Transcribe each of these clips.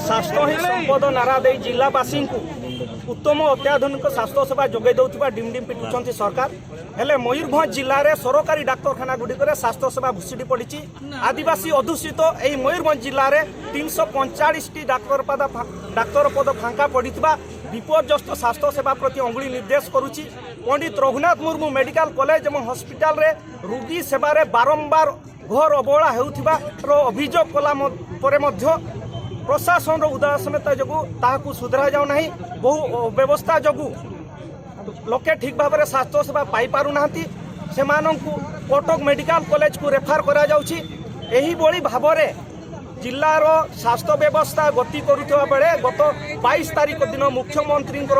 ସ୍ୱାସ୍ଥ୍ୟ ହିଁ ସମ୍ପଦ ନାରା ଦେଇ ଜିଲ୍ଲାବାସୀଙ୍କୁ ଉତ୍ତମ ଅତ୍ୟାଧୁନିକ ସ୍ୱାସ୍ଥ୍ୟ ସେବା ଯୋଗାଇ ଦେଉଥିବା ଡିମ୍ ଡିମ୍ ପିଟୁଛନ୍ତି ସରକାର। ହେଲେ ମୟୂରଭଞ୍ଜ ଜିଲ୍ଲାରେ ସରକାରୀ ଡାକ୍ତରଖାନା ଗୁଡ଼ିକରେ ସ୍ୱାସ୍ଥ୍ୟ ସେବା ଭୁଶୁଡ଼ି ପଡ଼ିଛି। ଆଦିବାସୀ ଅଧ୍ୟୁଷିତ ଏହି ମୟୂରଭଞ୍ଜ ଜିଲ୍ଲାରେ 345ଟି ଡାକ୍ତର ପଦ ଫାଙ୍କା ପଡ଼ିଥିବା ବିପର୍ଯ୍ୟସ୍ତ ସ୍ୱାସ୍ଥ୍ୟ ସେବା ପ୍ରତି ଅଙ୍ଗୁଳି ନିର୍ଦ୍ଦେଶ କରୁଛି। ପଣ୍ଡିତ ରଘୁନାଥ ମୁର୍ମୁ ମେଡିକାଲ କଲେଜ ଏବଂ ହସ୍ପିଟାଲରେ ରୋଗୀ ସେବାରେ ବାରମ୍ବାର ଘୋର ଅବହେଳା ହେଉଥିବାର ଅଭିଯୋଗ କଲା ପରେ ମଧ୍ୟ ପ୍ରଶାସନର ଉଦାସୀନତା ଯୋଗୁଁ ତାହାକୁ ସୁଧରା ଯାଉନାହିଁ। ବହୁ ବ୍ୟବସ୍ଥା ଯୋଗୁଁ ଲୋକେ ଠିକ୍ ଭାବରେ ସ୍ୱାସ୍ଥ୍ୟ ସେବା ପାଇପାରୁନାହାନ୍ତି। ସେମାନଙ୍କୁ କଟକ ମେଡିକାଲ କଲେଜକୁ ରେଫର କରାଯାଉଛି। ଏହିଭଳି ଭାବରେ ଜିଲ୍ଲାର ସ୍ୱାସ୍ଥ୍ୟ ବ୍ୟବସ୍ଥା ଗତି କରୁଥିବା ବେଳେ ଗତ 22 ତାରିଖ ଦିନ ମୁଖ୍ୟମନ୍ତ୍ରୀଙ୍କର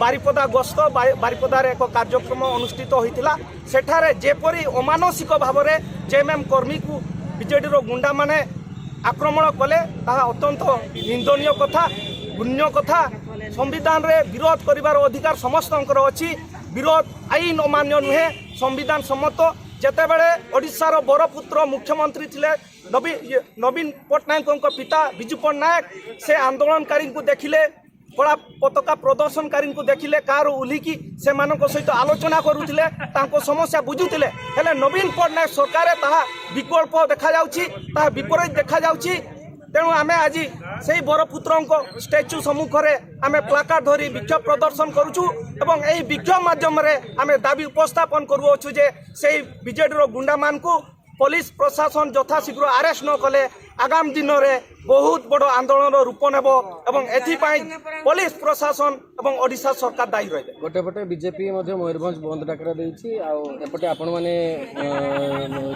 ବାରିପଦା ଗସ୍ତ, ବାରିପଦାରେ ଏକ କାର୍ଯ୍ୟକ୍ରମ ଅନୁଷ୍ଠିତ ହୋଇଥିଲା। ସେଠାରେ ଯେପରି ଅମାନୁଷିକ ଭାବରେ ଜେଏମ୍ଏମ୍ କର୍ମୀକୁ ବିଜେଡ଼ିର ଗୁଣ୍ଡାମାନେ ଆକ୍ରମଣ କଲେ, ତାହା ଅତ୍ୟନ୍ତ ନିନ୍ଦନୀୟ କଥା, ଘୃଣ୍ୟ କଥା। ସମ୍ବିଧାନରେ ବିରୋଧ କରିବାର ଅଧିକାର ସମସ୍ତଙ୍କର ଅଛି। ବିରୋଧ ଆଇନ ଅମାନ୍ୟ ନୁହେଁ, ସମ୍ବିଧାନ ସମ୍ମତ। ଯେତେବେଳେ ଓଡ଼ିଶାର ବରପୁତ୍ର ମୁଖ୍ୟମନ୍ତ୍ରୀ ଥିଲେ ନବୀନ ପଟ୍ଟନାୟକଙ୍କ ପିତା ବିଜୁ ପଟ୍ଟନାୟକ, ସେ ଆନ୍ଦୋଳନକାରୀଙ୍କୁ ଦେଖିଲେ, କଳା ପତାକା ପ୍ରଦର୍ଶନକାରୀଙ୍କୁ ଦେଖିଲେ କାରୁ ଓହ୍ଲିକି ସେମାନଙ୍କ ସହିତ ଆଲୋଚନା କରୁଥିଲେ, ତାଙ୍କ ସମସ୍ୟା ବୁଝୁଥିଲେ। ହେଲେ ନବୀନ ପଟ୍ଟନାୟକ ସରକାରରେ ତାହା ବିକଳ୍ପ ଦେଖାଯାଉଛି, ତାହା ବିପରୀତ ଦେଖାଯାଉଛି। ତେଣୁ ଆମେ ଆଜି ସେଇ ବରପୁତ୍ରଙ୍କ ଷ୍ଟାଚ୍ୟୁ ସମ୍ମୁଖରେ ଆମେ ପ୍ଲାକାର୍ଡ ଧରି ବିକ୍ଷୋଭ ପ୍ରଦର୍ଶନ କରୁଛୁ ଏବଂ ଏହି ବିକ୍ଷୋଭ ମାଧ୍ୟମରେ ଆମେ ଦାବି ଉପସ୍ଥାପନ କରୁଅଛୁ ଯେ ସେଇ ବିଜେଡ଼ିର ଗୁଣ୍ଡାମାନଙ୍କୁ ପୋଲିସ ପ୍ରଶାସନ ଯଥାଶୀଘ୍ର ଆରେଷ୍ଟ ନ କଲେ ଆଗାମୀ ଦିନରେ ବହୁତ ବଡ଼ ଆନ୍ଦୋଳନର ରୂପ ନେବ ଏବଂ ଏଥିପାଇଁ ପୋଲିସ ପ୍ରଶାସନ ଏବଂ ଓଡ଼ିଶା ସରକାର ଦାୟୀ ରହିବେ। ଗୋଟେ ପଟେ ବିଜେପି ମଧ୍ୟ ମୟୂରଭଞ୍ଜ ବନ୍ଦ ଡାକରା ଦେଇଛି, ଆଉ ଏପଟେ ଆପଣମାନେ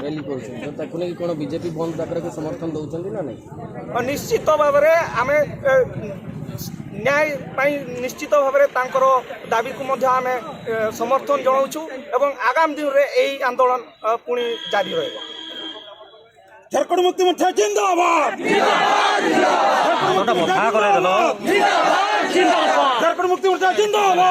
ର୍ୟାଲି କରୁଛନ୍ତି। ତ ତାକୁ ନେଇକି କ'ଣ ବିଜେପି ବନ୍ଦ ଡାକରାକୁ ସମର୍ଥନ ଦେଉଛନ୍ତି ନା ନାହିଁ? ନିଶ୍ଚିତ ଭାବରେ ଆମେ ନ୍ୟାୟ ପାଇଁ ନିଶ୍ଚିତ ଭାବରେ ତାଙ୍କର ଦାବିକୁ ମଧ୍ୟ ଆମେ ସମର୍ଥନ ଜଣାଉଛୁ ଏବଂ ଆଗାମୀ ଦିନରେ ଏହି ଆନ୍ଦୋଳନ ପୁଣି ଜାରି ରହିବ। ଝାଡ଼ଖଣ୍ଡ ମୁକ୍ତି ମୋର୍ଚ୍ଚା ଜିନ୍ଦାବାଦ! ଝାଡ଼ଖଣ୍ଡ ମୁକ୍ତି ମୋର୍ଚ୍ଚା ଜିନ୍ଦାବାଦ!